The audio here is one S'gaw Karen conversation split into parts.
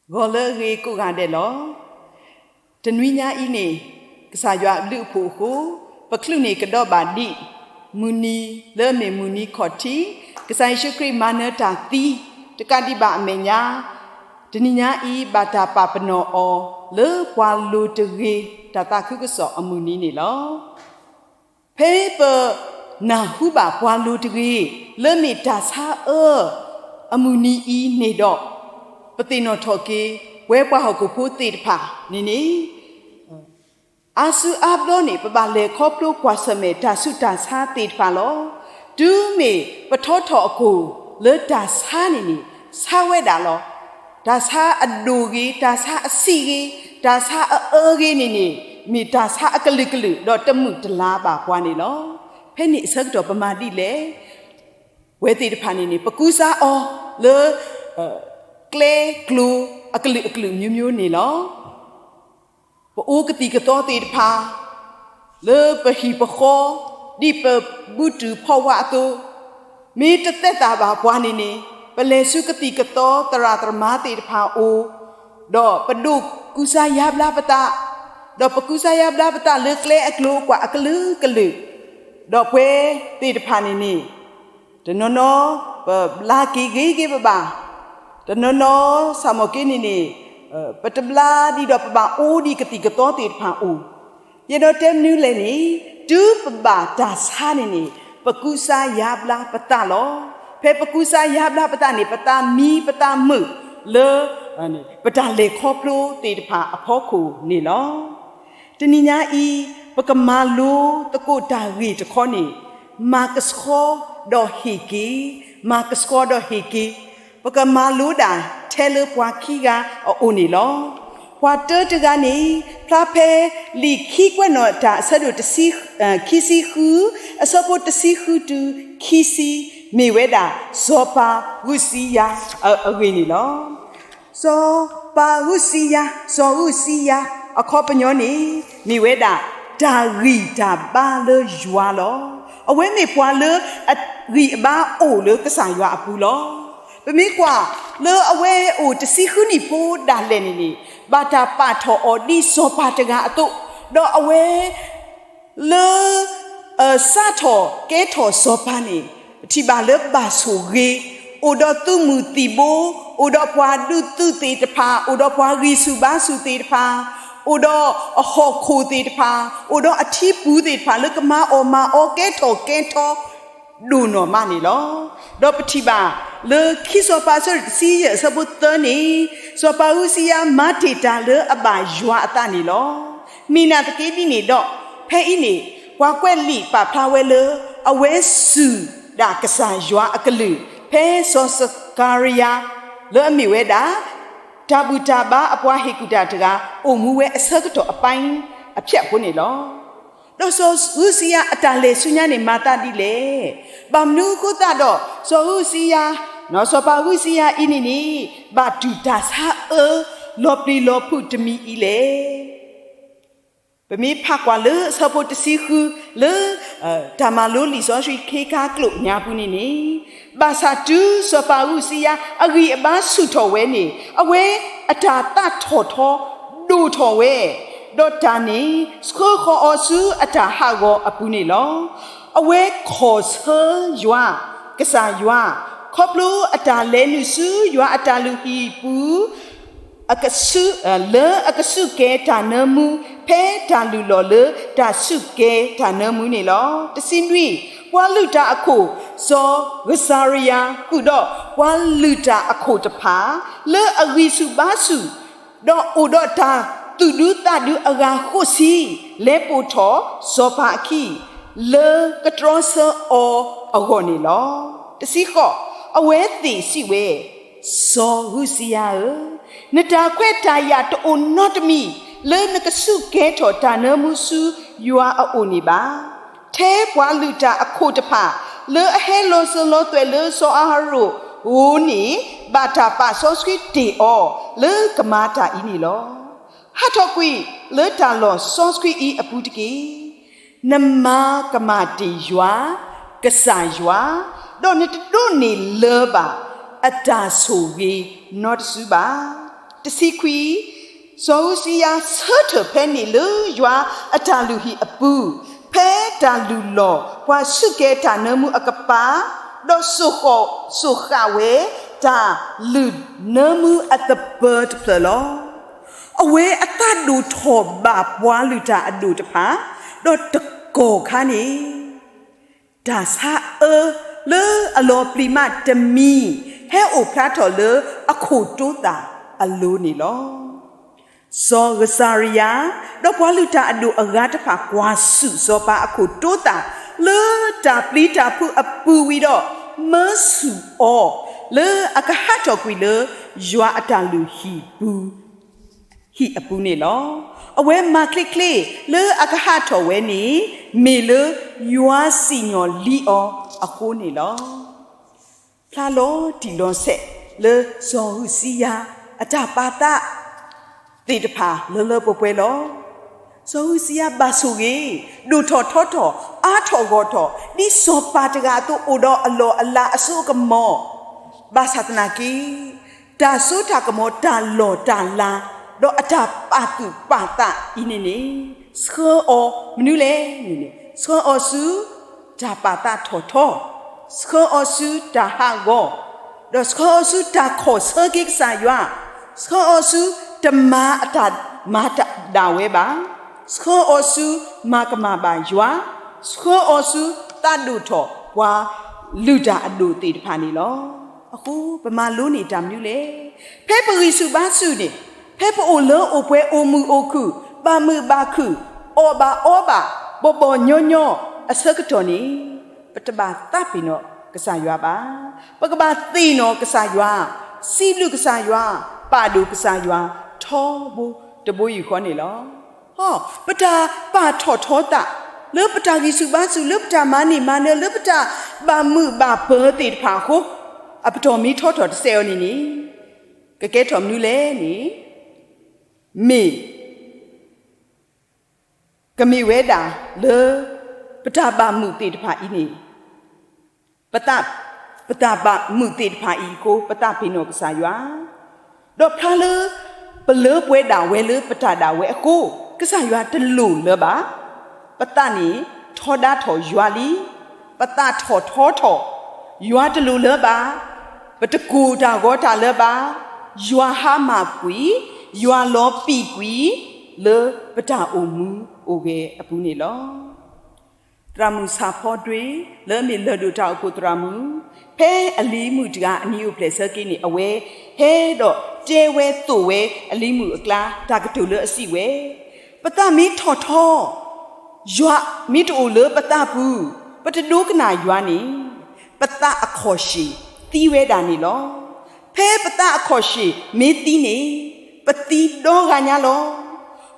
ဂီၤလၢအဂ့ၤကိးဂၤဒဲးလီၤ. တနွံညါအံၤန့ၣ် ကစၢ်ယွၤအဘျုးအဖှိၣ်အဃိ ပချုးန့ၢ်ကဒီးဘၣ်ဒံး မုၢ်နံၤလၢအမ့ၢ်မုၢ်နံၤခီၣ်ထံး ကစၢ်ယ့ၣ်ၡူးခရံာ်မၤနၢၤတၢ်သံ တကးဒံးဘၣ်အမဲာ်ညါ တနံၤညါအံၤ ဘၣ်တၢ်ပာ်ပနီၣ်အီၤ လၢပှၤလိၤတဂ့ၤတၢ်သးခုကစီၣ်အမုၢ်နံၤန့ၣ်လီၤ. ဖဲပနၢ်ဟူဘၣ်ပှၤလိၤတဂ့ၤ လၢမ့ၢ်တၢ်ဆါအၢ အမုၢ်နံၤအံၤန့ၣ်ဒီး ပသ့ၣ်နီၣ်ထီၣ်က့ၤ ပဝဲပှၤဟီၣ်ခိၣ်ဖိသ့ၣ်တဖၣ်န့ၣ်န့ၣ် အါစုအါဘျီန့ၣ် ပဘၣ်လဲၤခီဖျိကွၢ်ဆၢၣ်မဲာ်တၢ်ဆူးတၢ်ဆါသ့ၣ်တဖၣ်လီၤ. တုၤမ့ၢ်ပထီထီၣ်အခိၣ်လၢတၢ်ဆါန့ၣ်န့ၣ် ဆါဝဲဒၣ်လီၤ. တၢ်ဆါအဒိၣ်ဂ့ၤ, တၢ်ဆါအဆံးဂ့ၤ, တၢ်ဆါအအၢဂ့ၤန့ၣ်န့ၣ် မ့ၢ်တၢ်ဆါအကလုာ်ကလုာ် ဒီးတမုာ်တလၤဘၣ်ပှၤန့ၣ်လီၤ. ဖဲန့ၣ်အဆၢကတီၢ်ပမၤဒ်လဲၣ်. ပဝဲသ့ၣ်တဖၣ်န့ၣ်န့ၣ် ပကူစါအီၤလၢ ကျဲကျိၤအကလုာ်အကလုာ်မျိုးမျိုးန့ၣ်လီၤ. ပအိၣ်ကသံၣ်ကသီသ့ၣ်တဖၣ် လၢပဟံၣ်ပဃီ ဒ်ပဘူၣ်တုာ်ဖီဝါအသိး, မ့ၢ်တသက်သာဘၣ်ပှၤန့ၣ်န့ၣ် ပလဲၤဆူကသံၣ်ကသီသရၣ်သမါသ့ၣ်တဖၣ်အအိၣ်, ဒီးပဒိးကူစါယါဘျါပသး, ဒီးပကူစါယါဘျါပသးလၢကျဲအကျိၤအကွာ်အကလုာ်ကလုာ်, ဒီးပဝဲသ့ၣ်တဖၣ်န့ၣ်န့ၣ် တနီၤနီၤ ပဘျါက့ၤဂ့ၤဂ့ၤဘၣ်ဘၣ်, တနီၤနီၤ ဆၣ်မီၣ်က့န့ၣ်န့ၣ် ပတဘျါဒံးဒီးပဘၣ်အိၣ်ဒံးကသံၣ်ကသီသ့ၣ်တဖၣ်အအိၣ်, ယအဲၣ်ဒိးတဲမနုၤလဲၣ်န့ၣ် တုၤပဘၣ်တၢ်ဆါန့ၣ်န့ၣ် ပကူစါယါဘျါပသးလီၤ. ဖဲပကူစါယါဘျါပသးန့ၣ် ပသးမံပသးမုာ်လၢ ပတၢ်လဲၤခီဖျိသ့ၣ်တဖၣ်အဖီခိၣ်န့ၣ်လီၤ. တနံၤညါအံၤ ပကမၤလိသကိးတၢ်ဂ့ၢ်တခီန့ၣ် မၤကဆှီဒီးဟ့ၣ်က့ၤ, မၤကဆှီဒီးဟ့ၣ်က့ၤ, ပကမၤလိဒၣ်ထဲလၢပှၤခံဂၤအအိၣ်န့ၣ်လီၤ. ပှၤတၢတဂၤန့ၣ် ဖျါဖဲလံာ်ခံကွဲးနီၣ်တၢ်အဆၢဒိၣ်တဆံ, ခံဆံဃု, အဆၢဖိတဆံဃုတုၤခံဆံ, မ့ၢ်ဝဲဒၣ် စီၤပၤဧူစံယၤအဂ့ၢ်န့ၣ်လီၤ. စီၤပၤဧူစံယၤ, စီၤဧူစံယၤ အခီပညီန့ၣ် မ့ၢ်ဝဲဒၣ် တၢ်ဂံၢ်တၢ်ဘါလၢယွၤလီၤ. အဝဲမ့ၢ်ပှၤလၢအဂံၢ်အဘါအိၣ်လၢကစၢ်ယွၤအပူၤလီၤ. ပမ့ၢ်ကွၢ်လၢအဝဲအိၣ်တဆံဃုနံၣ်ဖိဒၣ်လဲာ်န့ၣ်န့ၣ် ဘၣ်တၢ်ပာ်ထီၣ်အီၤဒ်စီၤပၤတဂၤအသိး, ဒီးအဝဲ လၢ စးထီၣ်ကဲထီၣ်စီၤပၤန့ၣ် ပထံၣ်ဘၣ်လၢဘၣ်ဆိၣ်ဂ့ၤ, အိၣ်ဒီးသုးမုၢ်သံၣ်ဘိ, အိၣ်ဒီးပှၤဒုးသုးသ့ၣ်တဖၣ်, အိၣ်ဒီးပှၤဂံၢ်ဆူၣ်ဘါဆူၣ်သ့ၣ်တဖၣ်, အိၣ်ဒီးအဟီၣ်ခိၣ်သ့ၣ်တဖၣ်, အိၣ်ဒီးအထံပူၤသ့ၣ်တဖၣ်လၢကမၤအီၣ်မၤအီကဲထီၣ်ကဲထီ ဒိၣ်နီၢ်မးန့ၣ်လီၤ. ဒီးပထံၣ်ဘၣ်လၢခံစီၤပၤအဆၢဒိၣ်တဆံယဲၢ်အဆၢဖိသၢန့ၣ်, စီၤပၤဧူစံယၤမၤတ့ၢ်တၢ်လၢအဘၣ်ယွၤအသးန့ၣ်လီၤ. မ့ၢ်နာ်သက့ဒ်န့ၣ်ဒီး, ဖဲအံၤန့ၣ် ပှၤကွဲးလံာ်ပာ်ဖျါဝဲလၢ အဝဲစူၢ်ဒၣ်ကစၢ်ယွၤအကလုၢ် ဖဲစီၤစကၤရယၤ လၢအမ့ၢ်ဝဲဒၣ် တၢ်ဘူၣ်တၢ်ဘါအပှၤဟ့ၣ်ကူၣ်တၢ်တဂၤ အိၣ်မူဝဲအဆၢကတီၢ်အပိုင်းအဖျဲၣ်အဃိန့ၣ်လီၤ. ဒီးစီၤဧူစံယၤအတၢ်လဲၤဆူညါန့ၣ် မၤသးဒ်လဲၣ်. ဘၣ်မနုၤအဃိသတးဒီး စီၤဧူစံယၤ, စီၤပၤဧူစံယၤအံၤန့ၣ်န့ၣ် ဘၣ်တူၢ်တၢ်ဆါအၢ လီၤပျံၤလီၤဖုးတမံၤအံၤလဲၣ်. ပမ့ၢ်ဖးကွၢ်လၢအဆၢဖိတဆံဃု လၢ တၢ်မၤလိလံာ်စီဆှံခ့ခါကျိာ်ညါပူၤန့ၣ်န့ၣ်, ဘၣ်ဆၣ်တုၤစီၤပၤဧူစံယၤအဂံၢ်အဘါဆူၣ်ထီၣ်ဝဲန့ၣ် အဝဲအတၢ်သးထီၣ်ထီဒိၣ်ထီၣ်ဝဲ, ဒီးတၢ်န့ၣ် ဆှၢဃီၤအီၤဆူအတၢ်ဟးဂီၤအပူၤန့ၣ်လီၤ. အဝဲခီၣ်ဆၢယွၤ, ကစၢ်ယွၤ, ခီဖျိအတၢ်လဲၤနုာ်ဆူယွၤအတၢ်လုၢ်ဟံၣ်ပူၤ အကဆူး, လၢအကဆူးကဲတၢ်နၢမူ ဖဲတၢ်လုၢ်လီၢ်လၢတၢ်ဆူးကဲတၢ်နၢမူန့ၣ်လီၤ. တဆံနွံ, ပှၤလုၢ်တၢ်အခိၣ် စီၤဧစၤရယၤ ဃုာ်ဒီးပှၤလုၢ်တၢ်အခိၣ်တဖၣ် လၢအဂံၢ်ဆူၣ်ဘါဆူၣ် ဒီးအိၣ်ဒီးတၢ်သူၣ်ဒူသးဒူအဂၤဃိးဆံ လဲၤပိာ်ထီၣ်စီၤပၤအခံ လၢကတြီဆၢအီၤအဂီၢ်န့ၣ်လီၤ. တဆံဃိး, အဝဲသ့ၣ်စံးဝဲ, စီၤဧူစံယၤဧၢ, နတၢ်ခွဲးတၢ်ယာ်တအိၣ်နီတမံၤ လၢနကဆူးကဲထီၣ်တၢ်နၢမူဆူယွၤအအိၣ်န့ၣ်ဘၣ်. ထဲပှၤလုၢ်တၢ်အခိၣ်တဖၣ် လၢအဟဲလီၤစၢၤလီၤသွဲၣ်လၢစီၤအၤဟရိၣ်အအိၣ်န့ၣ် ဘၣ်တၢ်ပာ်စီဆှံတ့ၢ်အီၤ လၢကမၤတၢ်အံၤန့ၣ်လီၤ. ဟးထီၣ်ကွံာ်လၢတၢ်လီၢ်စီဆှံအံၤအပူၤတက့ၢ်. နမၤကမၣ်တ့ၢ်ယွၤ, ကစၢ်ယွၤ, ဒီးနတဒိးန့ၢ်လၢၤဘၣ်အတၢ်ဆိၣ်ဂ့ၤနီတစုဘၣ်. တဆံခွံ, စီၤဧူစံယၤဆၢထၢၣ်ဖဲန့ၣ်လၢယွၤအတၢ်လုၢ်ဟံၣ်အပူၤ, ဖဲတၢ်လုၢ်လီၢ်ပှၤဆူၣ်ကဲၤတၢ်နၢမူအကပၤ, ဒီးစိာ်ဃာ်ဝဲတၢ်လုၢ်နၢမူအသပၢၤတဖျၢၣ်လီၤ. အဝဲအသးဒိၣ်ထီၣ်ဘၣ်ပှၤလုၢ်တၢ်အဒိၣ်တဖၣ်, ဒီးတကီၢ်ခါန့ၣ် တၢ်ဆါအၢလၢအလီၤပျံၤမးတမံၤ ဟဲအိၣ်ဖျါထီၣ်လၢအခိၣ်တိသၣ်အလိၤန့ၣ်လီၤ. စီၤဧစၤရယၤ ဒီးပှၤလုၢ်တၢ်အဒိၣ်အဂၤတဖၣ် ကွၢ်ဆူၣ်စီၤပၤအခိၣ်တိသၣ် လၢတၢ်ပျံၤတၢ်ဖုးအပူၤဝံၤဒီး မၢဆူၣ်အီၤလၢအကဟးထီၣ်ကွံာ်လၢ ယွၤအတၢ်လုၢ်ဟံၣ်ပူၤ ဟံၣ်အပူၤန့ၣ်လီၤ. အဝဲမၤချ့ချ့လၢအကဟးထီၣ်ဝဲန့ၣ် မ့ၢ်လၢယွၤစံၣ်ညီၣ်လံအီၤအဃိန့ၣ်လီၤ. ဖျါလီၤတံၢ်လီၤဆဲးလၢစီၤဧူစံယၤ အတၢ်ပာ်သးသ့ၣ်တဖၣ်လၢလၢပှဲၤပှဲၤလီၤ. စီၤဧူစံယၤဘၣ်ဆိၣ်ဂ့ၤ, ဒိၣ်ထီၣ်ထီထီၣ်, အါထီၣ်ဂီၢ်ထီၣ်, ဒ်စီၤပၤတဂၤအသိးအိၣ်ဒီးအလီၢ်အလၤအစိအကမီၤ, ဘၣ်ဆၣ်သနာ်က့ တၢ်စိတၢ်ကမီၤ တၢ်လီၢ်တၢ်လၤ ဒီးအတၢ်ပာ်သူၣ်ပာ်သးအံၤန့ၣ်န့ၣ် ဆှၢအီၤမနုၤလဲၣ်န့ၣ်န့ၣ် ဆှၢအီၤဆူ တၢ်ပာ်သးထီၣ်ထီ, ဆှၢအီၤဆူတၢ်ဟးဂီၤ, ဒီးဆှၢအီၤဆူတၢ်ခီၣ်ဆၢက့ၤကစၢ်ယွၤ, ဆှၢအီၤဆူတမၤအတၢ်မၤဒၣ်ဝဲဘၣ်, ဆှၢအီၤဆူမၤကမၣ်ဘၣ်ယွၤ, ဆှၢအီၤဆူသးဒိၣ်ထီၣ်ပှၤလုၢ်တၢ်အဒိၣ်သ့ၣ်တဖၣ်န့ၣ်လီၤ. အဃိပမၤလိန့ၢ်တၢ်မနုၤလဲၣ်. ဖဲပဂံၢ်ဆူၣ်ဘါဆူၣ်န့ၣ်, ဖဲပအိၣ်လၢအိၣ်ပှဲၤအိၣ်မုာ်အိၣ်ခုၣ်, ဘၣ်မုာ်ဘၣ်ခုၣ်, အီၣ်ဘၣ်အီဘၣ်, ဘီၣ်ဘီၣ်ညီညီအဆၢကတီၢ်န့ၣ်, ပတဘၣ်သးပ့ၤနီၣ်ကစၢ်ယွၤဘၣ်. ပကဘၣ်သ့ၣ်နီၣ်ကစၢ်ယွၤ, စံးဘျုးကစၢ်ယွၤ, ပာ်ဒိၣ်ကစၢ်ယွၤ ထီဘိတဘိယူၢ်ဃီန့ၣ်လီၤ. ပတၢ်ပာ်ထီၣ်ထီသး လၢပတၢ်ဂံၢ်ဆူၣ်ဘါဆူၣ်, လၢပတၢ်မၤန့ၢ်မၤနၢၤ, လၢပတၢ်ဘၣ်မုာ်ဘၣ်ပၢၤသ့ၣ်တဖၣ်အဃိ, အပတီၢ်မ့ၢ်ထီထီၣ်တစဲးအီၤန့ၣ်န့ၣ်, ကကဲထီၣ်မနုၤလဲၣ်န့ၣ်, မ့ၢ် ကမ့ၢ်ဝဲဒၣ်လၢ ပတၢ်ဘၣ်မုာ်သ့ၣ်တဖၣ်အံၤန့ၣ်, ပသး, ပတၢ်ဘၣ်မုာ်သ့ၣ်တဖၣ်အံၤအဃိ ပသးပ့ၤနီၣ်ကစၢ်ယွၤ, ဒီးဖျါလၢ ပလၢပှဲၤဒၣ်ဝဲလၢပတၢ်ဒၣ်ဝဲအဃိ, ကစၢ်ယွၤတလိၣ်လၢၤဘၣ်. ပသးန့ၣ်ထီဒါထီၣ်ယွၤလံ. ပသးထီၣ်ထီထီၣ်, ယွၤတလိၣ်လၢၤဘၣ်. ပတကိၢ်တၢ်ဂီၤတၢ်လၢၤဘၣ်. ယွၤဟါမၢ်ကွံာ်, ယွၤလီၤပံာ်ကွံာ် လၢပတၢ်အိၣ်မူအိၣ်ဂဲၤအပူၤန့ၣ်လီၤ. သရၣ်မုၣ်ဆၣ်ဖီဒွ့ လၢအမ့ၢ်လၢၢ်ဒိၣ်တၢ်အိၣ်ဖှိၣ်သရၣ်မုၣ်, ဖဲအလံၤမုၣ်တဂၤအနံၤအိၣ်ဖျဲၣ်ဆၢက့န့ၣ် အဝဲဟဲဒီးတဲဝဲသိၣ်ဝဲအလံၤမုၣ်အကျါ တၢ်ကတိၤလၢအစံးဝဲ, ပသးမ့ၢ်ထီၣ်ထီ, ယွၤမ့ၢ်တအိၣ်လၢပသးပူၤ, ပတဒိကနၣ်ယွၤန့ၣ်, ပသးအခီၣ်ရှ့ၣ်သံဝဲဒၣ်န့ၣ်လီၤ. ဖဲပသးအခီၣ်ရှ့ၣ်မ့ၢ်သံန့ၣ်, ပသံဒီဂၤညါလီၤ.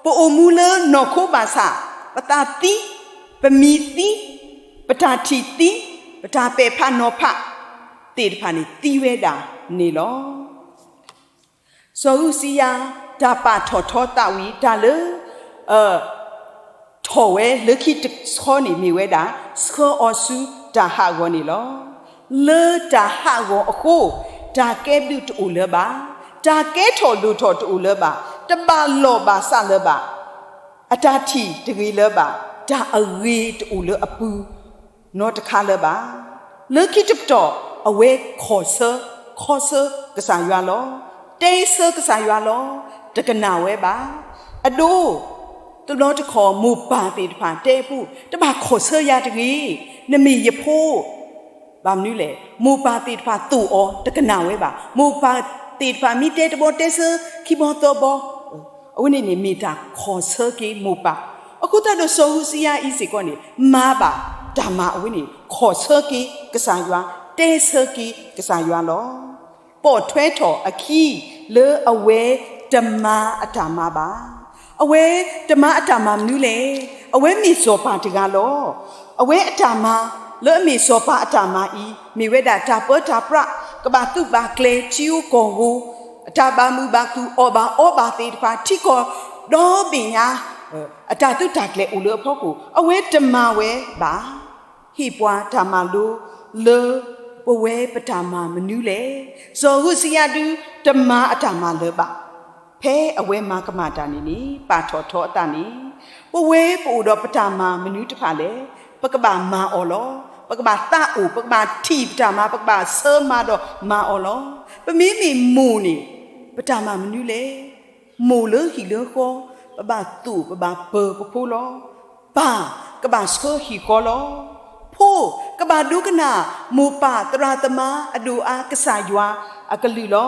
ပအိၣ်မူလၢနီၢ်ခိဘၣ်ဆၣ်, ပသးသံ, ပမံၤသံ, ပတၢ်ထံၣ်သံ, ပတၢ်ပဲာ်ဖးနီၤဖးသ့ၣ်တဖၣ်န့ၣ်သံဝဲဒၣ်န့ၣ်လီၤ. စီၤဧူစံယၤ တၢ်ပာ်ထီၣ်ထီသးဝံၤ တၢ်လၢ ထီၣ်ဝဲလၢခံတခီန့ၣ်မ့ၢ်ဝဲဒၣ် ဆှၢအီၤဆူတၢ်ဟးဂီၤန့ၣ်လီၤ. လၢတၢ်ဟးဂီၤအဃိ တၢ်ကဲဘျုးတအိၣ်လၢၤဘၣ်, တၢ်ကဲထီၣ်လိၣ်ထီၣ်တအိၣ်လၢၤဘၣ်, တဘၣ်လီၢ်ဘၣ်စးလၢၤဘၣ်, အတၢ်ထံၣ်တဂ့ၤလၢၤဘၣ်, တၢ်အဂ့ၤတအိၣ်လၢအပူၤ နီတခါလၢၤဘၣ်. လၢခံတပတီၢ် အဝဲခီၣ်ဆၢ, ခီဆၢကစၢ်ယွၤလီၤ. တဲဆၢကစၢ်ယွၤလီၤ. တကနၣ်ဝဲဘၣ်. အဒိ, တဘျီတခီၣ်မိၢ်ပၢ်သ့ၣ်တဖၣ်တဲအဖိ, တဘၣ်ခီၣ်ဆၢယၤတဂ့ၤ, နမ့ၢ်ယဖိ ဘၣ်မနုၤလဲၣ်, မိၢ်ပၢ်သ့ၣ်တဖၣ်သိၣ်အီၤ တကနၣ်ဝဲဘၣ်. မိၢ်ပၢ်သ့ၣ်တဖၣ်မ့ၢ်တဲတဘီတဲဆၢ ခံဘီသၢဘီ, အဝဲန့ၣ်န့ၣ်မ့ၢ်တၢ်ခီၣ်ဆၢက့ၤမိၢ်ပၢ်. အဃိသတးဒီးစီၤဧူစံယၤအံၤစ့ၢ်ကီးန့ၣ် မၤဘၣ်တၢ်မၤအဝဲန့ၣ် ခီၣ်ဆၢက့ၤကစၢ်ယွၤ, တဲဆၢက့ၤကစၢ်ယွၤလီၤ. ပိာ်ထွဲထီၣ်အခံလၢအဝဲတမၤအတၢ်မၤဘၣ်. အဝဲတမၤအတၢ်မၤမနုၤလဲၣ်. အဝဲမ့ၢ်စီၤပၤတဂၤလီၤ. အဝဲအတၢ်မၤလၢအမ့ၢ်စီၤပၤအတၢ်မၤအံၤ မ့ၢ်ဝဲဒၣ်တၢ်ပၢတၢ်ပြး, ကဘၣ်သူၣ်ဘၣ်ကျဲၤ ထံဧိၤကီၢ်ဧိၤ, အတၢ်ဘၣ်မုာ်ဘၣ်ခုၣ် အီၣ်ဘၣ်အီဘၣ်သ့ၣ်တဖၣ် ထံကီၢ်ဒီဘ့ၣ်ညါ အတၢ်သုးတၢ်ကျဲၤအိၣ်လၢအဖီခိၣ် အဝဲတမၤဝဲဘၣ်. ဟ့ၣ်ပှၤတၢ်မၤလိလၢပဝဲပတၢ်မၤမနုၤလဲၣ်. စီၤဧူစံယၤဒုးတမၤအတၢ်မၤလၢၤဘၣ်. ဖဲအဝဲမၤကမၣ်တၢ်န့ၣ်န့ၣ် ပာ်ထီၣ်ထီအသးန့ၣ်, ပဝဲပအိၣ်ဒီးပတၢ်မၤမနုၤတဖၣ်လဲၣ်. ပကဘၣ်မၤအီၤလီၤ. ပကဘၣ်သးအိၣ်, ပကဘၣ်ထံၣ်ပတၢ်မၤ, ပကဘၣ်ဆၢမၤဒီးမၤအီၤလီၤ. ပမ့မ့ၢ်မိၢ်န့ၣ် ပတၢ်မၤမနုၤလဲၣ်. မိၢ်လၢဟံၣ်လၢဃီ, ပဘၣ်သူၣ်ပဘၣ်ပၢၤပဖိလီၤ. ပၢ်ကဘၣ်ဆှၢဟံၣ်ဃီလီၤ. ဖိကဘၣ်ဒိကနၣ်မိၢ်ပၢ်သရၣ်သမါအဒိၣ်အါကစၢ်ယွၤအကလုၢ်လီၤ.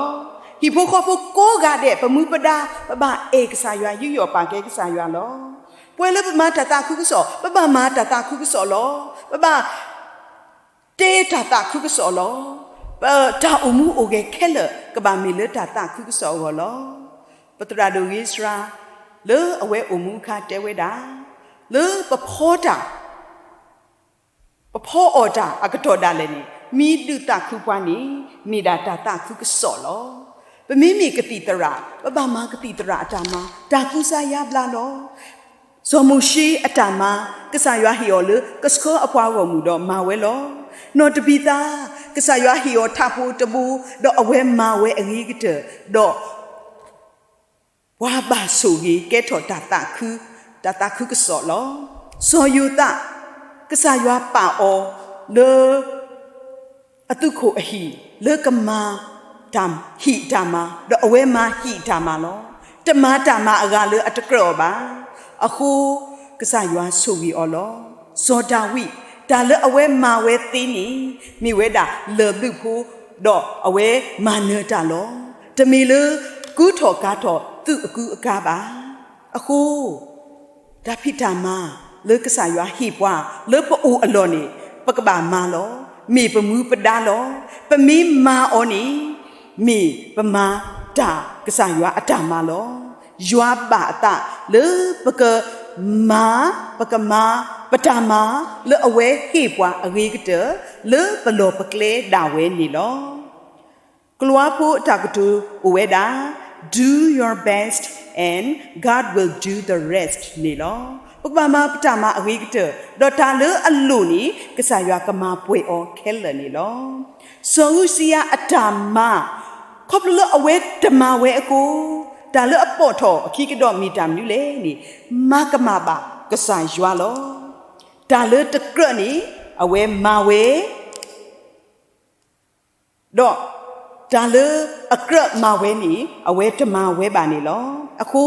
ဟံၣ်ဖိဃီဖိကိးဂၤဒဲး ပမူပဒါ ပဘၣ်အဲၣ်ကစၢ်ယွၤ ယူးယီၣ်ပာ်ကဲကစၢ်ယွၤလီၤ. ပဝဲလၢပမၤတၢ်သးခုကစီၣ် ပဘၣ်မၤတၢ်သးခုကစီၣ်လီၤ. ပဘၣ် တဲတၢ်သးခုကစီၣ်လီၤ. ပတၢ်အိၣ်မူအိၣ်ဂဲၤခဲလၢာ် ကဘၣ်မ့ၢ်လၢတၢ်သးခုကစီၣ်အဂီၢ်လီၤ. ပသရၣ်ဒိၣ်ဂ့ၤစှၤ လၢအဝဲအိၣ်မူအခါတဲဝဲဒၣ်, လၢပဖီတၢ် ပဖီအီၣ်တၢ်အကတီၢ်ဒၣ်လဲာ်န့ၣ် မံၤဒုးသးခုပှၤန့ၣ် မ့ၢ်ဒၣ်တၢ်သးခုကစီၣ်လီၤ. ပမ့မ့ၢ်ကသံၣ်သရၣ် ပဘၣ်မၤကသံၣ်သရၣ်အတၢ်မၤ တၢ်ကူစါယါဘျါလီၤ. စီၤမိၤၡ့အတၢ်မၤ ကစၢ်ယွၤဟ့ၣ်အီၤလၢကဆှၢအပှၤဂီၢ်မုၢ်ဒီးမၤဝဲလီၤ. နီၢ်တဘံၤသါ ကစၢ်ယွၤဟ့ၣ်အီၤထးဖိတဘိ ဒီးအဝဲမၤဝဲအဂ့ၤကတၢၢ် ဒီး ပှၤဘၣ်ဆိၣ်ဂ့ၤကဲထီၣ်တၢ်သးခု, တၢ်သးခုကစီၣ်လီၤ. စီၤယိၤသး ကစၢ်ယွၤပာ်အီၤလၢ အသုးခိၣ်အဟံၣ် လၢကမၤတၢ်ဟံၣ်အတၢ်မၤ ဒီးအဝဲမၤဟံၣ်အတၢ်မၤလီၤ. တမၤတၢ်မၤအဂၤလၢအတကြၢးအီၤဘၣ်. အဃိ ကစၢ်ယွၤဆိၣ်ဂ့ၤအီၤလီၤ. စီၤဒၤဝံး တၢ်လၢအဝဲမၤဝဲသ့န့ၣ် မ့ၢ်ဝဲဒၣ်လၢၢ်ဘျုးဖိ ဒီးအဝဲမၤနၢၤတၢ်လီၤ. တမ့ၢ်လၢကူထီၣ်ကၤထီၣ်သုးအကုအကါဘၣ်. အဃိ တၢ်ဖံးတၢ်မၤလၢကစၢ်ယွၤဟ့ၣ်ပှၤလၢပအိၣ်အလီၢ်န့ၣ် ပကဘၣ်မၤလီၤ. မ့ၢ်ပမူပဒါလီၤ. ပမ့ၢ်မၤအီၤန့ၣ် မ့ၢ်ပမၤတၢ်ကစၢ်ယွၤအတၢ်မၤလီၤ. ယွၤဘၣ်အသးလၢပကမၤ, ပကမၤ, ပတၢ်မၤလၢအဝဲဟ့ၣ်ပှၤအဂ့ၤကတၢၢ် လၢပလီၢ်ပကျဲဒၣ်ဝဲန့ၣ်လီၤ. ကလံးဖိအတၢ်ကတိၤအိၣ်ဝဲဒၣ်, Do your best and God will do the rest န့ၣ်လီၤ. ပကဘၣ်မၤပတၢ်မၤအဂ့ၤကတၢၢ်, ဒီးတၢ်လၢအလိၣ်န့ၣ် ကစၢ်ယွၤကမၤပှဲၤအီၤခဲလၢာ်န့ၣ်လီၤ. စီၤအူစံယၤအတၢ်မၤ, ခီဖျိလၢအဝဲတမၤဝဲအဃိ, တၢ်လၢအပိာ်ထီၣ်အခံကဒီးမ့ၢ်တၢ်မနုၤလဲၣ်န့ၣ်, မၤကမၣ်ဘၣ်ကစၢ်ယွၤလီၤ. တၢ်လၢတကြၢးန့ၣ် အဝဲမၤဝဲ ဒီးတၢ်လၢအကြၢးမၤဝဲန့ၣ် အဝဲတမၤဝဲဘၣ်န့ၣ်လီၤ. အဃိ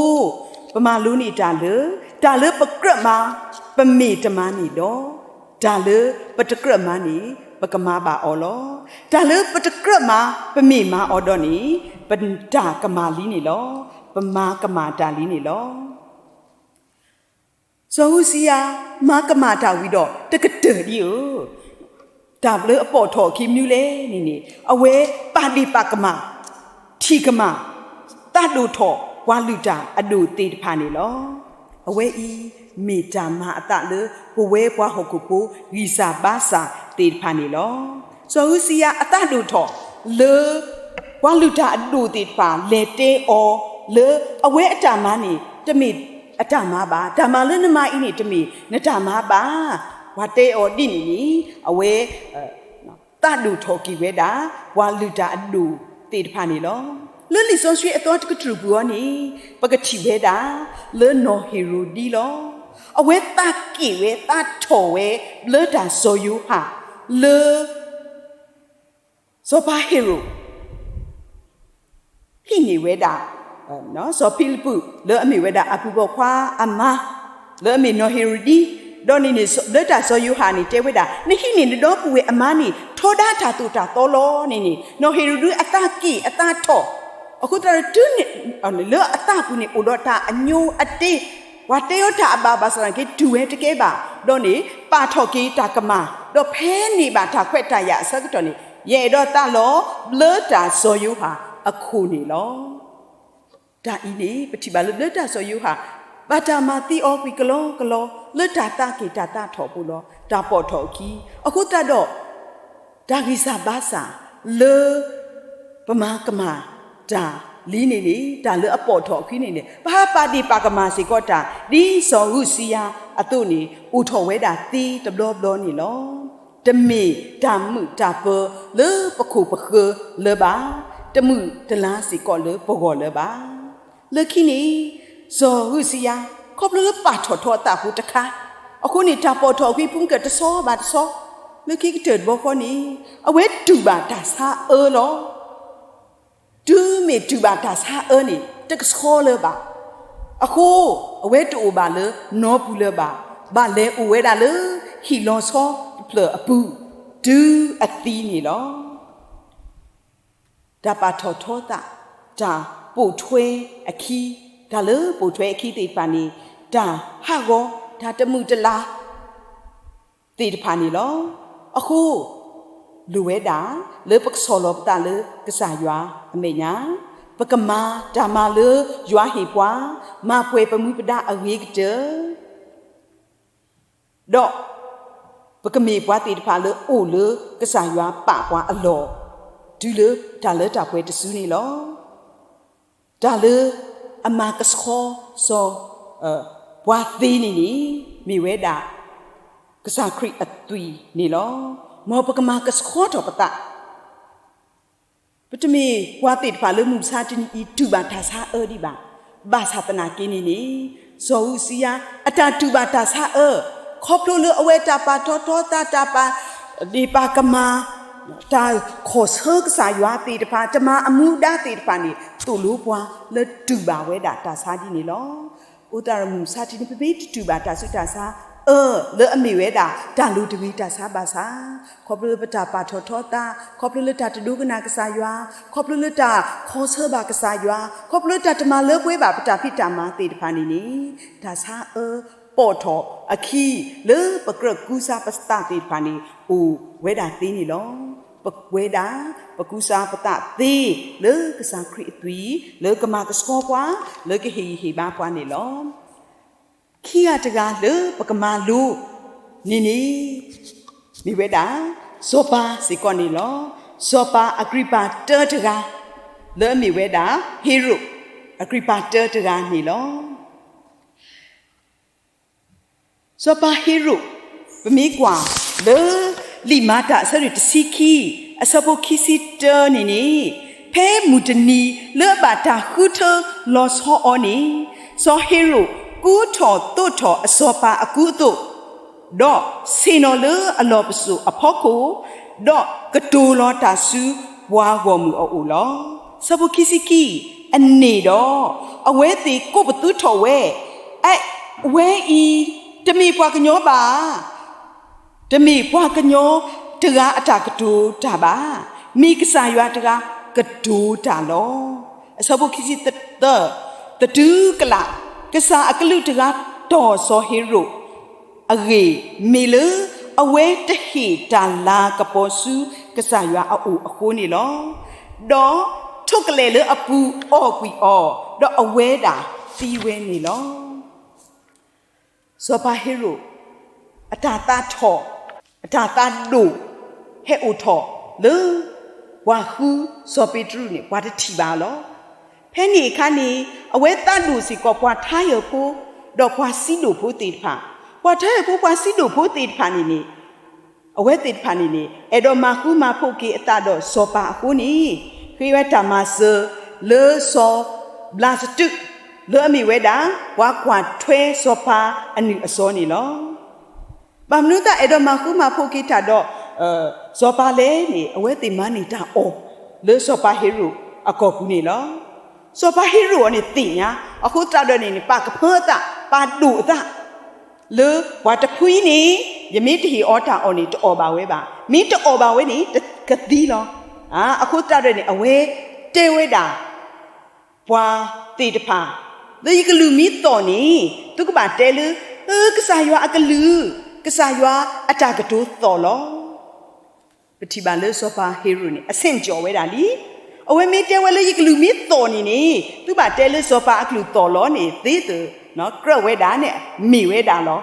ပမၤလိန့ၢ်တၢ်လၢ တၢ်လၢပကြၢးမၤ ပမ့ၢ်တမၤန့ၣ်ဒီး, တၢ်လၢပတကြၢးမၤန့ၣ် ပကမၤဘၣ်အီၤလီၤ. တၢ်လၢပတကြၢးမၤ ပမ့ၢ်မၤအီၤဒီးန့ၣ် ပတၢ်ကမၣ်လံန့ၣ်လီၤ. ပမၤကမၣ်တၢ်လံန့ၣ်လီၤ. စီၤအူစံယၤ မၤကမၣ်တၢ်ဝံၤဒီး တကတၢၢ်ဒံးဧၢ, တၢ်လၢအပိာ်ထီၣ်အခံမနုၤလဲၣ်န့ၣ်န့ၣ် အဝဲပာ်ဒ့ၣ်ပာ်ကမၣ် ထံၣ်ကမၣ် သးဒိၣ်ထီၣ်ပှၤလုၢ်တၢ်အဒိၣ်သ့ၣ်တဖၣ်န့ၣ်လီၤ. အဝဲအံၤမ့ၢ်တၢ်မၤအသးလၢပဝဲပှၤဟီၣ်ခိၣ်ဖိ ဂံၢ်စၢ်ဘါစၢ်သ့ၣ်တဖၣ်န့ၣ်လီၤ. စီၤအူစံယၤအသးဒိၣ်ထီၣ်လၢ ပှၤလုၢ်တၢ်အဒိၣ်သ့ၣ်တဖၣ် လဲၤတဲအီၤလၢအဝဲအတၢ်မၤန့ၣ် တမ့ၢ်အတၢ်မၤဘၣ်, တၢ်မၤလၢနမၤအံၤန့ၣ် တမ့ၢ်နတၢ်မၤဘၣ်. ပှၤတဲအီၤဒ်န့ၣ်န့ၣ် အဝဲ သးဒိၣ်ထီၣ်က့ၤဝဲဒၣ် ပှၤလုၢ်တၢ်အဒိၣ်သ့ၣ်တဖၣ်န့ၣ်လီၤ. လၢလံာ်စီဆှံအသီတကတြူၢ်ပူၤအံၤန့ၣ် ပကထံၣ်ဝဲဒၣ် လၢနီၢ်ဟ့ၤရိာ်ဒံလီၤ. အဝဲသးက့ၣ်ဝဲ သးထီၣ်ဝဲ ဘျၢတၢ်စီၤယိၤဟၣ် လၢ စီၤပၤဟ့ၤရိာ် ဟံးန့ၢ်ဝဲဒၣ် စီၤဖံလံးပူး လၢအမ့ၢ်ဝဲဒၣ်အပူၤပိာ်ခွါအမါ လၢအမ့ၢ်နီၢ်ဟ့ၤရိာ်ဒံ, ဒီးန့ၣ်န့ၣ် ဘျၢတၢ်စီၤယိၤဟၣ်န့ၣ်တဲဝဲဒၣ် နဟံးန့ၢ်နဒီပုၢ်ဝဲၢ်အမါန့ၣ် ထီဒါတၢ်သိၣ်တၢ်သီလီၤန့ၣ်န့ၣ် နီၢ်ဟ့ၤရိာ်ဒံအသးက့ၣ်အသးထီၣ်, အဃိသတးဒီးတုၤန့ၣ် လၢအသးပူၤန့ၣ် အိၣ်ဒီးတၢ်အညိအတ့, ပှၤတဲအီၤတၢ်အဘၣ်ဘၣ်ဆၣ်သနာ်က့ တူၢ်ဝဲတကဲဘၣ်, ဒီးန့ၣ် ပာ်ထီၣ်က့ၤတၢ်ကမၣ်, ဒီးဖဲန့ၢ်ဘၣ်တၢ်ခွဲးတၢ်ယာ်အဆၢကတီၢ်န့ၣ် ယအဲၣ်ဒိးသးလီၤ ဘျၢတၢ်စီၤယိၤဟၣ်အခိၣ်န့ၣ်လီၤ. တၢ်အံၤန့ၣ် ပထံၣ်ဘၣ်လၢဘျၢတၢ်စီၤယိၤဟၣ် ဘၣ်တၢ်မၤသံအီၤကွံာ်ကလီကလီ လၢတၢ်သးက့ၣ်တၢ်သးထီၣ်ပူၤလီၤ. တၢ်ပိာ်ထီၣ်အခံ အဃိသတးဒီး တၢ်ဂံၢ်စၢ်ဘါစၢ်လၢ ပမၤကမၣ်တၢ်လံန့ၣ်န့ၣ် တၢ်လၢအပိာ်ထီၣ်အခံန့ၣ်န့ၣ် ပဟးပာ်ဒ့ၣ်ပာ်ကမၣ်စ့ၢ်ကီးတၢ် ဒ်စီၤအူစံယၤအသိးန့ၣ် အိၣ်ထီၣ်ဝဲဒၣ်သ့တဘျီဘျီန့ၣ်လီၤ. တမ့ၢ်တၢ်မုာ်တၢ်ပၢၤလၢပခိၣ်ပဃၢၤလၢၤဘၣ်, တမုာ်တလၤစ့ၢ်ကီးလၢပဂီၢ်လၢၤဘၣ်. လၢခံန့ၣ် စီၤဧူစံယၤ ခီဖျိလၢပာ်ထီၣ်ထီအသးဖိတခါ, အဃိန့ၣ် တၢ်ပိာ်ထီၣ်အဃံအပူၤမ့ၢ်ကတၢၢ်တဆီဘၣ်တဆီ, လၢခံကတၢၢ်တဘျီဃီန့ၣ် အဝဲတူၢ်ဘၣ်တၢ်ဆါအၢလီၤ. တုၤမ့ၢ်တူၢ်ဘၣ်တၢ်ဆါအၢန့ၣ် တကဆှီလၢၤဘၣ်. အဃိ အဝဲတအိၣ်ဘၣ်လၢနီပူၤလၢၤဘၣ်, ဘၣ်လဲၤအိၣ်ဝဲဒၣ်လၢဟံၣ်လီၤဆီတဖျၢၣ်အပူၤ တုၤအသံန့ၣ်လီၤ. တၢ်ပာ်ထီၣ်ထီသး, တၢ်ပိာ်ထွဲအခံ, တၢ်လၢပိာ်ထွဲအခံသ့ၣ်တဖၣ်န့ၣ် တၢ်ဟးဂီၤ, တၢ်တမုာ်တလၤသ့ၣ်တဖၣ်န့ၣ်လီၤ. အဃိ လိၣ်ဝဲဒၣ် လၢပကဆီၣ်လီၤပသးလၢကစၢ်ယွၤအမဲာ်ညါ, ပကမၤတၢ်မၤလၢယွၤဟ့ၣ်ပှၤ, မၤပှဲၤပမူပဒါအဂ့ၤကတၢၢ် ဒီး ပကမ့ၢ်ပှၤသ့ၣ်တဖၣ်လၢအိၣ်လၢကစၢ်ယွၤပာ်ပှၤအလီၢ်, တုၤလၢတၢ်လၢတၢ်ပှဲၤတစုန့ၣ်လီၤ. တၢ်လၢအမၤကဆှီစီၤ ပှၤသ့န့ၣ်န့ၣ် မ့ၢ်ဝဲဒၣ် ကစၢ်ခရံာ်အသွံၣ်န့ၣ်လီၤ. မ်ပကမၤကဆှီထီၣ်ပသး ပတမ့ၢ်ပှၤသ့ၣ်တဖၣ်လၢမုၢ်မဆါတနံၤအံၤ တူၢ်ဘၣ်တၢ်ဆါအၢဒံးဘၣ်. ဘၣ်ဆၣ်သနာ်က့န့ၣ်န့ၣ် စီၤဧူစံယၤ အတၢ်တူၢ်ဘၣ်တၢ်ဆါအၢ ခီဖျိလၢအဝဲတၢ်ပာ်ထီၣ်ထီသး တၢ်ပာ်ဒ့ၣ်ပာ်ကမၣ် တၢ်ခီၣ်ဆၢကစၢ်ယွၤသ့ၣ်တဖၣ် တၢ်မၤအမူဒါသ့ၣ်တဖၣ်န့ၣ် သိၣ်လိပှၤလၢတူၢ်ဘၣ်ဝဲဒၣ်တၢ်ဆါဒ်န့ၣ်လီၤ. အဃိသတးဒီးမုၢ်မဆါတနံၤ ပမ့ၢ်တတူၢ်ဘၣ်တၢ်ဆူးတၢ်ဆါအၢ လၢအမ့ၢ်ဝဲဒၣ် တၢ်လိၤတဂ့ၤတၢ်ဆါဘၣ်ဆၣ်, ခီဖျိလၢပတၢ်ပာ်ထီၣ်ထီသး, ခီဖျိလၢတၢ်တဒိကနၣ်ကစၢ်ယွၤ, ခီဖျိလၢတၢ်ခီဆၢဘၣ်ကစၢ်ယွၤ, ခီဖျိလၢတၢ်တမၤလၢပှဲၤဘၣ်ပတၢ်ဖံးတၢ်မၤသ့ၣ်တဖၣ်န့ၣ်န့ၣ်, တၢ်ဆါအၢပိာ်ထီၣ်အခံ လၢပကြၢးကူစါပသးသ့ၣ်တဖၣ်န့ၣ် အိၣ်ဝဲဒၣ်သ့န့ၣ်လီၤ. ပဝဲဒၣ် ပကူစါပသးသ့ လၢကစၢ်ခရံာ်အသွံၣ် လၢကမၤကဆှီပှၤ လၢကဟ့ၣ်ဂံၢ်ဟ့ၣ်ဘါပှၤန့ၣ်လီၤ. ခံဂၤတဂၤလၢပကမၤလိန့ၣ်န့ၣ် မ့ၢ်ဝဲဒၣ် စီၤပၤစ့ၢ်ကီးန့ၣ်လီၤ. စီၤပၤအကရံၣ်ပၤတၢတဂၤ လၢအမ့ၢ်ဝဲဒၣ် ဟ့ရိၣ် အကရံၣ်ပၤတၢတဂၤန့ၣ်လီၤ. စီၤပၤဟ့ရိၣ် ပမ့ၢ်ကွၢ်လၢ လံာ်မၤတၢ်အဆၢဒိၣ်တဆံခံ အဆၢဖိခံဆံတၢန့ၣ်န့ၣ်, ဖဲမုၢ်တနံၤလၢအဘၣ်တၢ်ဃုထၢလီၤဆီအီၤန့ၣ်, စီၤဟ့ရိၣ်ကူထီၣ်သိးထီၣ်အစီၤပၤအကူအသိး, ဒီးဆ့ၣ်နီၤလၢအလီၢ်ပစိာ်အဖီခိၣ်, ဒီးကတိၤလီၤတၢ်ဆူပှၤဂီၢ်မုၢ်အအိၣ်လီၤ. ဆၢဖိခံဆံခံ, အန့ၣ်ဒီး အဝဲသ့ၣ်ကိးပသူထီၣ်ဝဲ, အဝဲအံၤ တမ့ၢ်ပှၤကညီဘၣ်ဧါ. တမ့ၢ်ပှၤကညီတဂၤအတၢ်ကတိၤတၢ်ဘၣ်. မ့ၢ်ကစၢ်ယွၤတဂၤကတိၤတၢ်လီၤ. အဆၢဖိခံဆံသၢ, သတူၢ်ကလာ်, ကစၢ်အကလူးတဂၤတီၢ်စီၤဟ့ရိၣ်အဂ့ၢ်, မ့ၢ်လၢအဝဲတဟ့ၣ်တၢ်လၤကပီၤဆူကစၢ်ယွၤအအိၣ်အဃိန့ၣ်လီၤ. ဒီးထိၣ်ကလဲာ်လၢအပူၤအီၣ်ကွံာ်အီၤ, ဒီးအဝဲဒၣ်သံဝဲန့ၣ်လီၤ. စီၤပၤဟ့ရိၣ် အတၢ်သးထီၣ်, အတၢ်သးဒိၣ် ဟဲအိၣ်ထီၣ်လၢ ပှၤဃုစီၤပ့းတရူးန့ၣ် ပှၤတထံၣ်ဘၣ်လီၤ. ဖဲန့ၣ်အခါန့ၣ် အဝဲသးဒိၣ်စ့ၢ်ကီးပှၤထါယၢၢ်ဖိ ဒီးပှၤစံးဒိၣ်ဖိသ့ၣ်တဖၣ်, ပှၤထါယၢၢ်ဖိ ပှၤစံးဒိၣ်ဖိသ့ၣ်တဖၣ်န့ၣ်န့ၣ် အဝဲသ့ၣ်တဖၣ်န့ၣ်န့ၣ် အဲၣ်ဒိးမၤဃူမၤဖိးက့ၤအသးဒီးစီၤပၤအဃိန့ၣ်, ဃ့ဝဲတၢ်မၤစၢၤလၢစီၤဘျးစတုး လၢအမ့ၢ်ဝဲဒၣ် ပှၤကွၢ်ထွဲစီၤပၤအနုာ်အစီန့ၣ်လီၤ. ဘၣ်မနုၤသးအဲၣ်ဒိးမၤဃူမၤဖိးက့ၤတၢ်ဒီး စီၤပၤလဲၣ်န့ၣ် အဝဲသ့ၣ်မၤန့ၢ်တၢ်အီၣ်လၢစီၤပၤဟ့ရိၣ်အကီၢ်ပူၤန့ၣ်လီၤ. စီၤပၤဟ့ရိၣ်အီၤန့ၣ်သ့ၣ်ညါ, အဃိသတးဒီးန့ၣ်န့ၣ် ပာ်ကဖၢအသး, ပာ်ဒိၣ်အသး လၢပှၤတဖုအံၤန့ၣ် ယမ့ၢ်တဟ့ၣ်အီၤတၢ်အီၣ်န့ၣ် တအီၣ်ဘၣ်ဝဲဘၣ်. မ့ၢ်တအီၣ်ဘၣ်ဝဲန့ၣ် ကသံလီၤ. အဃိသတးဒီးန့ၣ် အဝဲတဲဝဲဒၣ် ပှၤသ့ၣ်တဖၣ်, လၢယကလုၢ်မ့ၢ်သီၣ်န့ၣ် သုကဘၣ်တဲလၢ ကစၢ်ယွၤအကလုၢ်, ကစၢ်ယွၤအတၢ်ကတိၤသီၣ်လီၤ. ပထံၣ်ဘၣ်လၢစီၤပၤဟ့ရိၣ်န့ၣ် အဆ့ၣ်ကၠီၣ်ဝဲဒၣ်လံ. အဝဲမ့ၢ်တဲဝဲလၢယကလုၢ်မ့ၢ်သီၣ်န့ၣ်န့ၣ် သုဘၣ်တဲလၢစီၤပၤအကလုၢ်သီၣ်လီၤန့ၣ် သ့သၢၣ်ကြၢးဝဲဒၣ်န့ၣ် မ့ၢ်ဝဲဒၣ်လီၤ.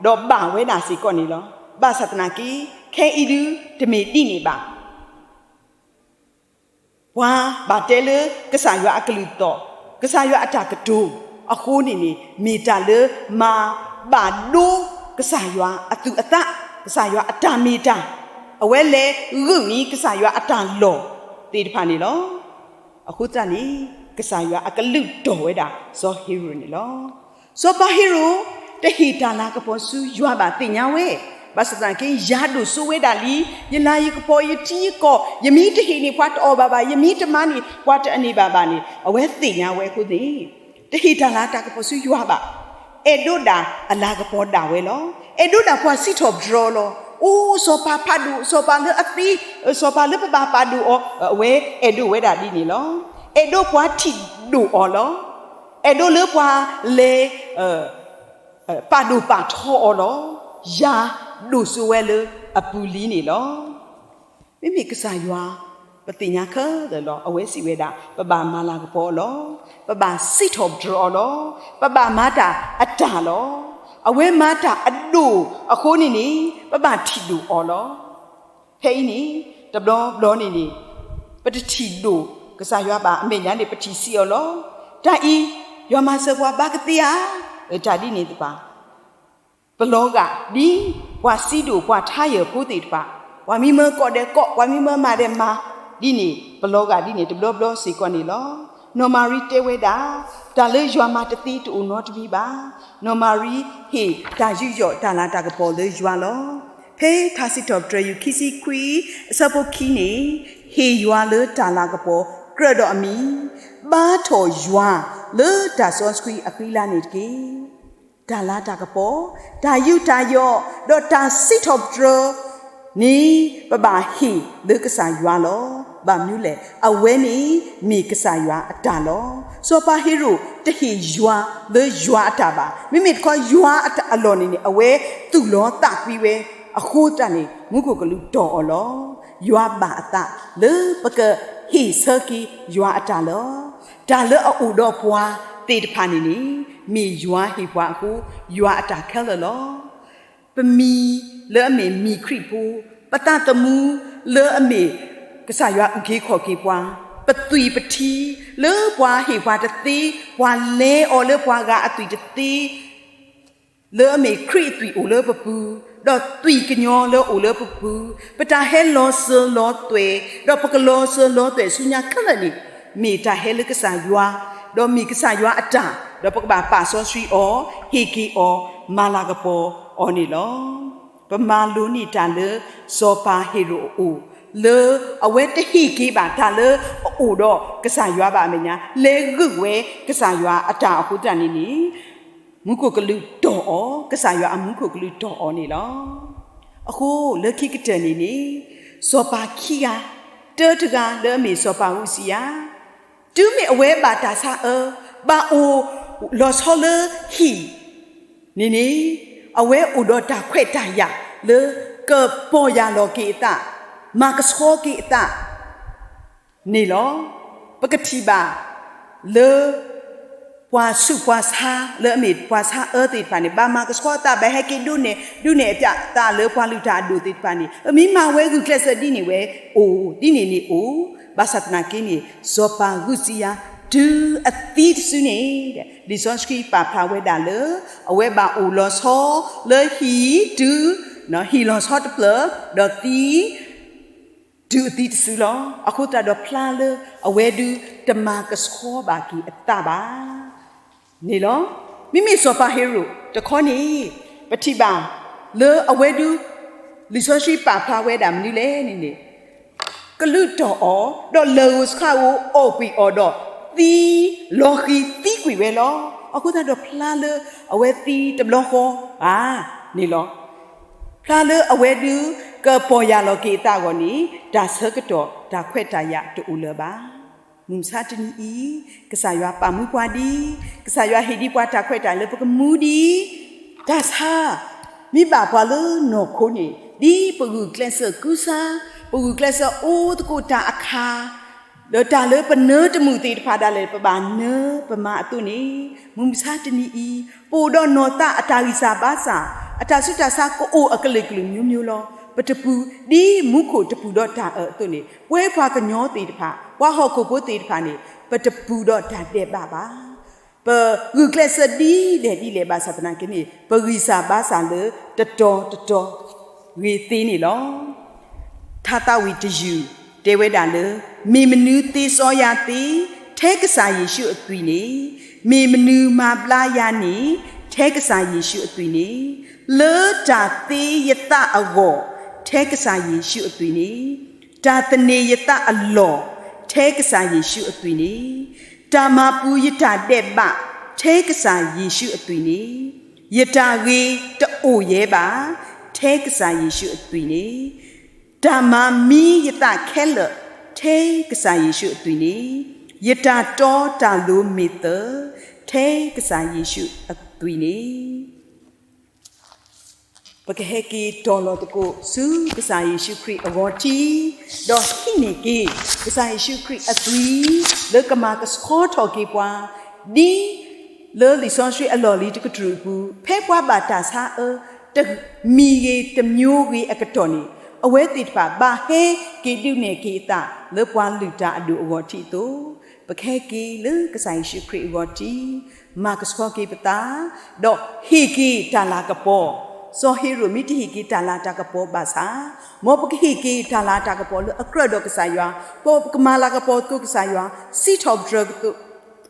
ဒီးဘၣ်ဝဲဒၣ်စ့ၢ်ကီးန့ၣ်လီၤ. ဘၣ်ဆၣ်သနာ်က့ ခဲအံၤဒုးတမ့ၢ်ဒ်န့ၣ်ဘၣ်. ပှၤဘၣ်တဲလၢကစၢ်ယွၤအကလုၢ်သီၣ်, ကစၢ်ယွၤအတၢ်ကတိၤအဃိန့ၣ်န့ၣ် မ့ၢ်တၢ်လၢမၤဘၣ်ဒိကစၢ်ယွၤအသူၣ်အသး, ကစၢ်ယွၤအတၢ်မ့ၢ်တၢ်, အဝဲလဲၤဂုာ်န့ၢ်ကစၢ်ယွၤအတၢ်လီၢ်သ့ၣ်တဖၣ်န့ၣ်လီၤ. အဃိသတးန့ၣ် ကစၢ်ယွၤအကလုၢ်တီၢ်ဝဲဒၣ် စီၤဟ့ၤရိာ်န့ၣ်လီၤ. စီၤပၤဟ့ၤရိာ် တဟ့ၣ်တၢ်လၤကပီၤဆူယွၤဘၣ် သ့ၣ်ညါဝဲ, ဘၣ်ဆၣ်သနာ်က့ ယၤဒိၣ်စိဝဲဒၣ်လံ, ယလၤယကပီၤ ယထံယကီၢ် ယမ့ၢ်တဟ့ၣ်န့ၣ် ပှၤတအီၣ်ဘၣ်ဘၣ်, ယမ့ၢ်တမၤန့ၣ် ပှၤတအန့ၢ်ဘၣ်ဘၣ်န့ၣ် အဝဲသ့ၣ်ညါဝဲအဃိန့ၣ် တဟ့ၣ်တၢ်လၤတၢ်ကပီၤဆူယွၤဘၣ်. အဲၣ်ဒိးဒၣ်အလၤကပီၤဒၣ်ဝဲလီၤ. အဲၣ်ဒိးဒၣ်ပှၤစံးထီၣ်ပတြၢၤလီၤ. အိၣ် စီၤပၤဖးဒိၣ်, စီၤပၤလၢအသ့, စီၤပၤလၢပဘၣ်ပာ်ဒိၣ်အီၤ, အဝဲအဲၣ်ဒိးဝဲဒၣ်ဒ်န့ၣ်လီၤ. အဲၣ်ဒိးပှၤထံၣ်ဒိၣ်အီၤလီၤ. အဲၣ်ဒိးလၢပှၤလဲၤ ပာ်ဒိၣ်ပာ်ထီအီၤလီၤ. ယၤဒိၣ်စိဝဲလၢအပူၤလံန့ၣ်လီၤ. မ့မ့ၢ်ကစၢ်ယွၤ ပသ့ၣ်ညါခဲလၢာ်လီၤ. အဝဲစံးဝဲဒၣ် ပဘၣ်မၤလၤကပီၤအီၤလီၤ. ပဘၣ်စံးထီၣ်ပတြၢၤအီၤလီၤ. ပဘၣ်မၤတၢ်အတၢ်လီၤ. အဝဲမၤတၢ်အဒိၣ်အဃိန့ၣ်န့ၣ် ပဘၣ်ထံၣ်ဒိၣ်အီၤလီၤ. ဖဲအံၤန့ၣ် တဘျီဘျီန့ၣ်န့ၣ် ပတထံၣ်ဒိၣ်ကစၢ်ယွၤဘၣ်. အမဲာ်ညါန့ၣ် ပထံၣ်ဆံးအီၤလီၤ. တၢ်အံၤ ယွၤမၤစၢၤပှၤဘၣ်ကသ့ဧါ. တၢ်ဒ်န့ၣ်တဖၣ် ပလီၤဂာ်ဒ်ပှၤစံးဒိၣ်ပှၤထါယၢၢ်ဖိသ့ၣ်တဖၣ်, ပှၤမံမၢကီၢ်ဒဲးကီၢ်, ပှၤမံမၢမၤဒဲးမၤ, ဒ်န့ၣ် ပလီၤဂာ်ဒ်န့ၣ် တဘျီဘျီစ့ၢ်ကီးန့ၣ်လီၤ. နီၢ်မၤရံတဲဝဲဒၣ် တၢ်လၢယွၤမၤတသ့တအိၣ်နီတမံၤဘၣ်. နီၢ်မၤရံဟ့ၣ်တၢ်ယူးယီၣ်တၢ်လၤတၢ်ကပီၤလၢယွၤလီၤ. ဖဲထါစံးထီၣ်ပတြၢၤ ယူၢ်ခံဆံခွံ အဆၢဖိခံန့ၣ် ဟ့ၣ်ယွၤလၢတၢ်လၤကပီၤ ကြၢးဒီးအမံၤ, ဘါထီၣ်ယွၤလၢတၢ်စီဆှံအဃံလၤန့ၣ်တက့ၢ်. တၢ်လၤတၢ်ကပီၤ, တၢ်ယူးတၢ်ယီၣ်, ဒီးတၢ်စံးထီၣ်ပတြၢၤန့ၣ် ပဘၣ်ဟ့ၣ်လၢကစၢ်ယွၤလီၤ. ဘၣ်မနုၤလဲၣ်, အဝဲန့ၣ်မ့ၢ်ကစၢ်ယွၤအတၢ်လီၤ. စီၤပၤဟ့ၤရိာ်တဟ့ၣ်ယွၤလၢယွၤအတၢ်ဘၣ်. မ့မ့ၢ်တခီယွၤအတၢ်အလီၢ်န့ၣ်န့ၣ် အဝဲသူၣ်လီၤသးကွံဝဲအဃိသတးန့ၣ် မူခိၣ်ကလူးတီၢ်အီၤလီၤ. ယွၤဘၣ်အသးလၢပကဟ့ၣ်ဆၢက့ၤယွၤအတၢ်လီၤ. တၢ်လၢအအိၣ်ဒီးပှၤသ့ၣ်တဖၣ်န့ၣ်န့ၣ် မ့ၢ်ယွၤဟ့ၣ်ပှၤအဃိ ယွၤအတၢ်ခဲလၢာ်လီၤ. ပမံၤလၢအမ့ၢ်မံၤခရံာ်ဖိ, ပသးသမူလၢအမ့ၢ်ကစၢ်ယွၤအုၣ်က့ၤခီၣ်က့ၤပှၤ, ပသွံၣ်ပထံလၢပှၤဟ့ၣ်ပှၤတသ့, ပှၤလဲၤအီၤလၢပှၤဂၤအသွံၣ်တသ့ လၢအမ့ၢ်ခရံာ်အသွံၣ်အိၣ်လၢပပူၤ, ဒီးသွံၣ်ကညီလၢအိၣ်လၢပပူၤ, ပတၢ်ဟဲလီၤစၢၤလီၤသွဲၣ်, ဒီးပကလီၤစၢၤလီၤသွဲၣ်ဆူညါခဲလၢာ်န့ၣ်, မ့ၢ်တၢ်ဟဲလၢကစၢ်ယွၤ, ဒီးမ့ၢ်ကစၢ်ယွၤအတၢ်, ဒီးပကဘၣ်ပာ်စီဆှံအီၤ, ဟ့ၣ်က့ၤအီၤ, မၤလၤကပီၤအီၤန့ၣ်လီၤ. ပမၤလိန့ၢ်တၢ်လၢစီၤပၤဟ့ၤရိာ်အအိၣ်, လၢအဝဲတဟ့ၣ်က့ၤဘၣ်တၢ်လၢအအိၣ်ဒီးကစၢ်ယွၤဘၣ်အမဲာ်ညါ, လဲၤဂုာ်ဝဲကစၢ်ယွၤအတၢ်အဃိသတးန့ၣ်န့ၣ် မူခိၣ်ကလူးတီၢ်အီၤ, ကစၢ်ယွၤအမူခိၣ်ကလူးတီၢ်အီၤန့ၣ်လီၤ. အဃိလၢခံကတၢၢ်န့ၣ်န့ၣ် စီၤပၤခံဂၤ, တၢတဂၤလၢအမ့ၢ်စီၤပၤဧူစံယၤ, တုၤမ့ၢ်အဝဲဘၣ်တၢ်ဆါအၢ, ဘၣ်အိၣ်လီၤဆီလၢဟံၣ်န့ၣ်န့ၣ်, အဝဲအိၣ်ဒီးတၢ်ခွဲးတၢ်ယာ်လၢကပီၢ်ယၢ်လီၤက့ၤအသး, မၤကဆှီက့ၤအသး န့ၣ်လီၤ. ပကထံၣ်ဘၣ်လၢ ပှၤဆူးပှၤဆါလၢအမ့ၢ်ပှၤဆါအၢသ့ၣ်တဖၣ်န့ၣ် ဘၣ်မၤကဆှီအသး ဘၣ်ဟဲက့ၤဒိးနဲၣ် ဒုးနဲၣ်အသးလၢပှၤလုၢ်တၢ်အဒိၣ်သ့ၣ်တဖၣ်န့ၣ် ပမ့ၢ်မၤဝဲဂုာ်ကျဲးစၢးဒ်န့ၣ်ဝဲအိၣ် ဒ်န့ၣ်န့ၣ်အိၣ်, ဘၣ်ဆၣ်သနာ်က့န့ၣ် စီၤပၤဧူစံယၤ တုၤအသံတစုန့ၣ် လံာ်စီဆှံပာ်ဖျါဝဲဒၣ်လၢ အဝဲဘၣ်အိၣ်လီၤဆီလၢဟံၣ်တုၤ ဟံၣ်လီၤဆီတဖျၢၣ် ဒီးသံ တုၤအသံတစုလီၤ. အဃိသတးဒီးဖျါလၢအဝဲဒုးတမၤကဆှီဘၣ်က့ၤအသးဘၣ် န့ၣ်လီၤ. မ့မ့ၢ်စီၤပၤဟ့ၤရိာ်တခီန့ၣ် ပထံၣ်ဘၣ်လၢအဝဲဒုး လံာ်စီဆှံပာ်ဖျါဝဲဒၣ်မနုၤလဲၣ်န့ၣ်န့ၣ် ကလုၢ်တီၢ်အီၤ ဒီးလၢၢ်ဧိၤဆှၣ်ဧိၤအီၣ်ကွံာ်အီၤဒီး သံလီၤဃံၤသံကွံာ်ဝဲလီၤ. အဃိသတးဒီးဖျါလၢအဝဲသံတဘျီဃီဧါန့ၣ်လီၤ. ဖျါလၢအဝဲဒုး ကပီၢ်ယၢ်လီၤက့ၤအသးအဂီၢ်န့ၣ် တၢ်ဆၢကတီၢ်တၢ်ခွဲးတၢ်ယာ်တအိၣ်လၢၤဘၣ်. မုၢ်မဆါတနံၤအံၤ ကစၢ်ယွၤပာ်မူပှၤဒ်, ကစၢ်ယွၤဟ့ၣ်ဒံးပှၤတၢ်ခွဲးတၢ်ယာ်လၢပကမူဒ် တၢ်ဆါ မ့ၢ်ဘၣ်ပှၤလၢနီၢ်ခိန့ၣ် ဒ်ပဂုာ်ကျဲးစၢးကူစါ, ပဂုာ်ကျဲးစၢးအိၣ်သကိးတၢ်အခါ ဒီးတၢ်လၢပနၢတမုာ်သ့ၣ်တဖၣ်ဒၣ်လဲာ် ပဘၣ်နၢပမၤအသိးန့ၣ်, မုၢ်မဆါတနံၤအံၤ ပအိၣ်ဒီးနီၢ်သးအတၢ်ဂံၢ်စၢ်ဘါစၢ်, အတၢ်ဆူးတၢ်ဆါကအိၣ်အကလုာ်ကလုာ်မျိုးမျိုးလီၤ. ပတပူၤ ဒ်မူခိၣ်တပူၤဒီးတၢ်အၢအသိးန့ၣ်, ပဝဲပှၤကညီသ့ၣ်တဖၣ်, ပှၤဟီၣ်ခိၣ်ဖိသ့ၣ်တဖၣ်န့ၣ် ပတပူၤဒီးတၢ်ဒဲးဘးဘၣ်. ပဂုာ်ကျဲးစၢးဒ်လဲၣ်ဒ်လဲၣ်ဘၣ်ဆၣ်သနာ်က့န့ၣ် ပဂံၢ်စၢ်ဘါစၢ်လၢတတီၤတတီၤဂ့ၤသ့န့ၣ်လီၤ. ထါသးဝံၣ်တယုၢ်တဲဝဲဒၣ်လၢ မ့ၢ်မနုၤသ့စီယၤသ့, ထဲ ထဲကစၢ်ယ့ၣ်ၡူးအသွံၣ်န့ၣ်, မ့ၢ်မနုၤမၤဘျါယၤန့ၣ်, ထဲကစၢ်ယ့ၣ်ၡူးအသွံၣ်န့ၣ်, လၢတၢ်သ့ယသးအဂီၢ်, ထဲကစၢ်ယ့ၣ်ၡူးအသွံၣ်န့ၣ်, တၢ်သန့ၤယသးအလီၢ်, ထဲကစၢ်ယ့ၣ်ၡူးအသွံၣ်န့ၣ်, တၢ်မၤပူၤယတၢ်ဒဲးဘး, ထဲကစၢ်ယ့ၣ်ၡူးအသွံၣ်န့ၣ်, ယတၢ်ဂ့ၤတအိၣ်ယဲဘၣ်, ထဲကစၢ်ယ့ၣ်ၡူးအသွံၣ်န့ၣ်, တၢ်မၤမံယသးခဲလၢာ်, ထဲကစၢ်ယ့ၣ်ၡူးအသွံၣ်န့ၣ်, ယတၢ်တီတၢ်လိၤမ့ၢ်သၢၣ်, ထဲကစၢ်ယ့ၣ်ၡူးအသွံၣ်န့ၣ် ပကဟဲက့ၤတီၤလီၤသကိးဆူကစၢ်ယ့ၣ်ၡူးခရံာ်အဂီၢ်ထံး, ဒီးဟံးန့ၢ်က့ၤ ကစၢ်ယ့ၣ်ၡူးခရံာ်အသွံၣ် လၢကမၤကဆှီထီၣ်က့ၤပှၤ, ဒ်လၢလံာ်စီဆှံအလီၢ်လံၤတကတြူၢ်အပူၤ, ဖဲပှၤဘၣ်တၢ်ဆါအၢ တမံၤဂ့ၤတမျိုးဂ့ၤအကတီၢ်န့ၣ်, အဝဲသ့ၣ်တဖၣ်ဘၣ်ဟဲက့ၤဒုးနဲၣ်က့ၤအသးလၢပှၤလုၢ်တၢ်အဒိၣ်အဂီၢ်ထံးအသိး, ပကဟဲက့ၤလၢကစၢ်ယ့ၣ်ၡူးခရံာ်အဂီၢ်ထံး, မၤကဆှီက့ၤပသး, ဒီးဟ့ၣ်က့ၤတၢ်လၤကပီၤ, စီၤဟ့ရိၣ်မ့ၢ်တဟ့ၣ်က့ၤတၢ်လၤတၢ်ကပီၤဘၣ်ဆၣ်, မ်ပကဟ့ၣ်က့ၤတၢ်လၤတၢ်ကပီၤလၢအကြၢးဒီးကစၢ်ယွၤ, ပကမၤလၤကပီၤသကိးကစၢ်ယွၤ, စံးထီၣ်ပတြၢၤသ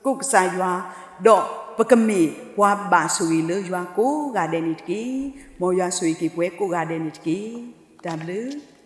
ကိးကစၢ်ယွၤ, ဒီးပကမ့ၢ်ပှၤဘၣ်ဆိၣ်ဂ့ၤလၢယွၤကိးဂၤဒဲးန့ၣ်တက့ၢ်. မ်ယွၤဆိၣ်ဂ့ၤက့ၤပှၤကိးဂၤဒဲးန့ၣ်တက့ၢ်. တၢ်ဘျုး